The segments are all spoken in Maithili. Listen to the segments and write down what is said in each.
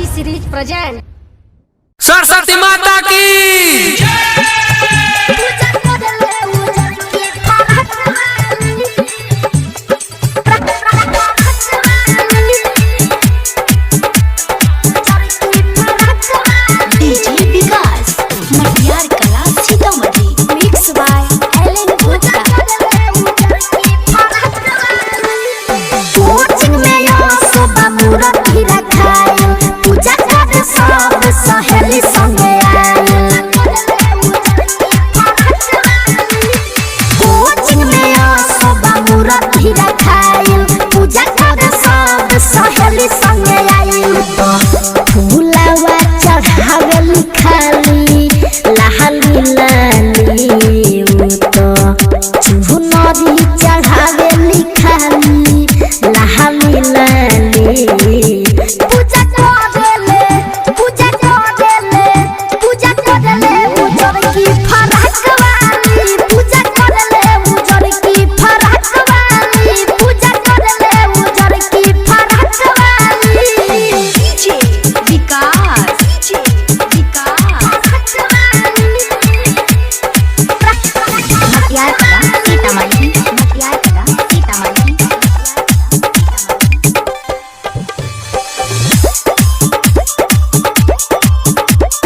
T series present. Saraswati माता की। DJ Vikas Matiyar Kala, Sitamarhi. Mix by L N Gupta. Coaching में यो सोबा मूरति रखाइल, पूजा कर सब सहेली संगे आइल। कोचिंग में यो सोबा मूरति रखाइल, पूजा कर सब सहेली संगे आइल। तो फूलवा चढ़ावेली खाली लाली लाली, उ तो चुनरी चढ़ावेली खाली लाली लाली। पूजा करेले, पूजा करेले, पूजा करेले उजर की फराक वाली। पूजा करेले उजर की फराक वाली। पूजा करेले उजर की फराक वाली। डीजे विकास, डीजे विकास, मटियार कला, सीतामढ़ी। मटियार कला, सीतामढ़ी।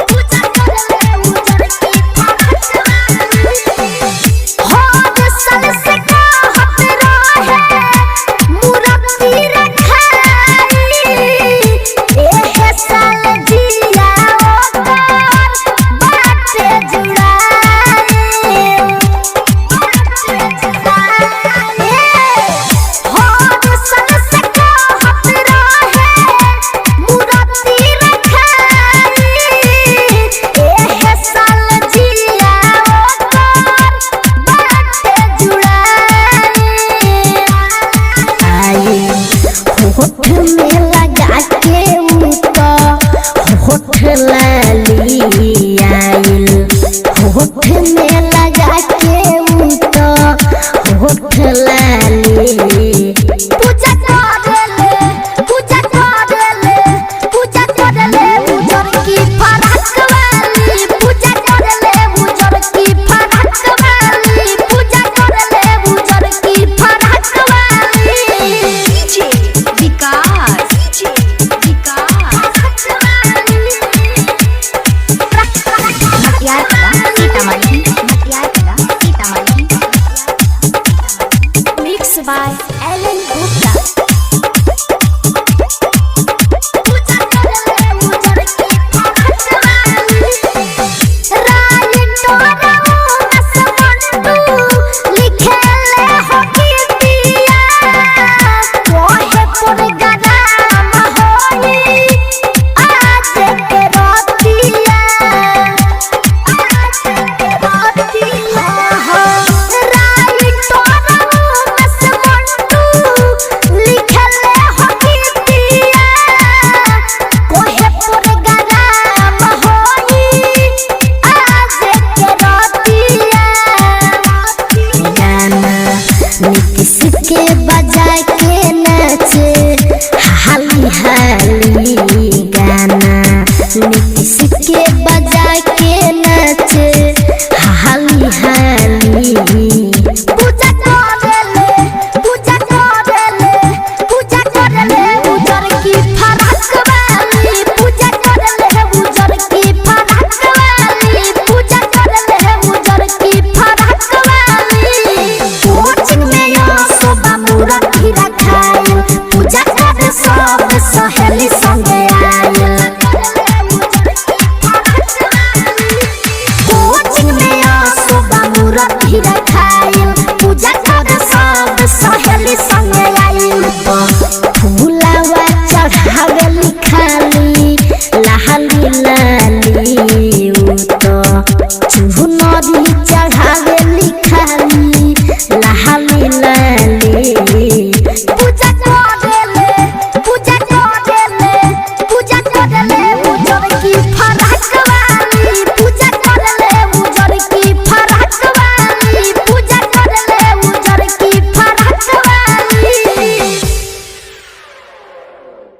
पूजा करेले उजर की फराक वाली। होर साल से कहत रहे मूरति रखाई, एहे साल जिया ओकर बाटे जुड़ाई। होर साल से कहत रहे मूरति रखाई, एहे साल जिया ओकर बाटे जुड़ाई। आई होठ में लगा के उ तो होठ लाली आइल। होठ में लगा के उ तो होठ लाली। पूजा करेले, पूजा करेले, पूजा करेले उजर की फराक वाली। पूजा करेले उजर की फराक वाली। पूजा करेले उजर की फराक वाली। डीजे विकास, डीजे विकास, मटियार कला, सीतामढ़ी। मटियार कला, Sitamarhi. Mix by L N Gupta. पूजा करेले उजर की फराक वाली। राय तोरा आसमंटू लिखेले हो गीतिया, कोहे पर गराम होई आज के रतिया। आज के रतिया। राय तोरा आसमंटू लिखेले हो गीतिया, कोहे पर गराम होई आज के रतिया। गाना नीतीश के बजा के नाचे हाली हाली। गाना नीतीश के बजा के नाचे हाली हाली। पूजा करेले, पूजा करेले, पूजा करेले उजर की फराक वाली। पूजा करेले उजर की फराक वाली। पूजा करेले उजर की फराक वाली। कोचिंग में यो सोबा मूरति रखाइल, पूजा कर सब